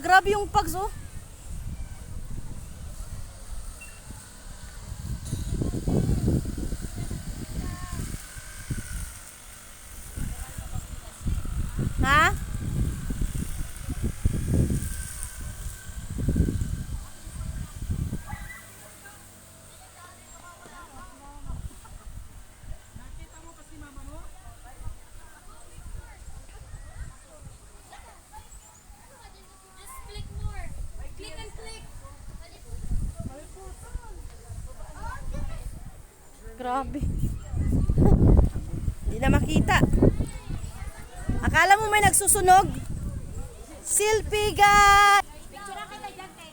Grabe yung pugs, oh. Ha? Just click more. Click and click. Grabe. Hindi na makita. Akala mo may nagsusunog? Selfie, guys! Picture kita dyan kay